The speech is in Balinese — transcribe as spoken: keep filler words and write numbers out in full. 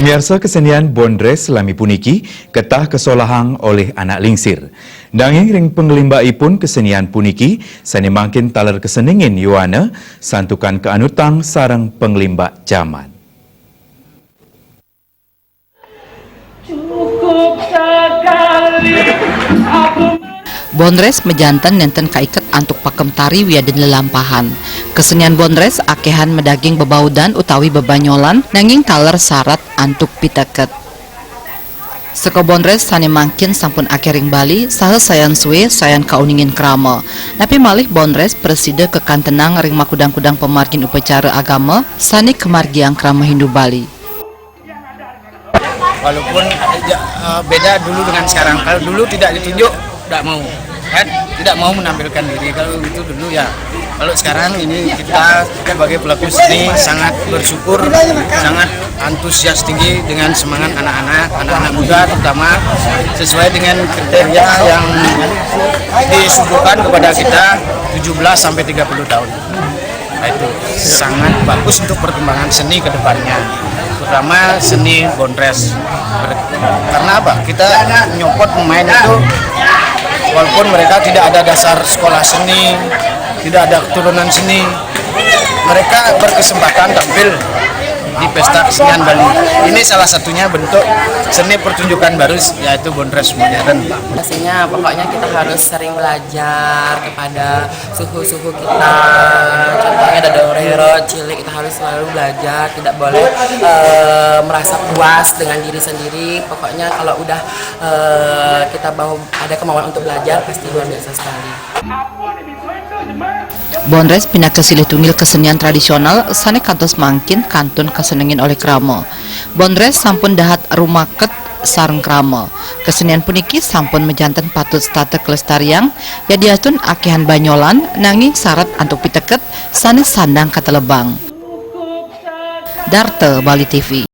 Pamiarsa, kesenian bondres lami puniki ketah kasolahang olih anak lingsir. Nanging ring panglimbakipun kesenian puniki sané mangkin taler kasenengin yowana santukan kaanutang sareng panglimbak jaman. Bondres majanten nénten kaiket antuk pakem tari wiadin lelampahan. Kesenian bondres akéhan madaging bebaudan utawi bebanyolan, nanging taler sarat antuk piteket. Seka bondres sané mangkin sampun akéh ring Bali, saha sayan sué sayan kauningin krama. Napi malih bondres prasida kakantenang ring makudang-kudang pamargin upacara agama sané kamargiang krama Hindu Bali. Walaupun, ya, eh, beda dulu dengan sekarang. Kalau dulu tidak ditunjuk, tidak mau, kan? Tidak mau menampilkan diri. Kalau itu dulu, ya. Kalau sekarang ini kita sebagai pelaku seni sangat bersyukur, sangat antusias tinggi dengan semangat anak-anak, anak-anak muda terutama, sesuai dengan kriteria yang disuguhkan kepada kita, tujuh belas sampai tiga puluh tahun. Nah, itu sangat bagus untuk perkembangan seni ke depannya, terutama seni bondres. Karena apa? Kita nyopot pemain itu, walaupun mereka tidak ada dasar sekolah seni, tidak ada keturunan seni, mereka berkesempatan tampil di Pesta Kesenian Bali. Ini salah satunya bentuk seni pertunjukan baru, yaitu bondres modern. Pastinya, pokoknya kita harus sering belajar kepada suhu-suhu kita. Contohnya ada Dorero, cilik, kita harus selalu belajar, tidak boleh eh, merasa puas dengan diri sendiri. Pokoknya kalau udah eh, kita mau ada kemauan untuk belajar, pasti luar biasa sekali. Bondres pinaka silih tunggil kesenian tradisional sané kantos mangkin kantun kasenengin olih krama. Bondres sampun dahat rumaket sareng krama. Kesenian puniki sampun majanten patut setata kalestariang, yadiastun akéhan banyolan, nanging sarat antuk piteket sané sandang katelebang. Darta, Bali T V.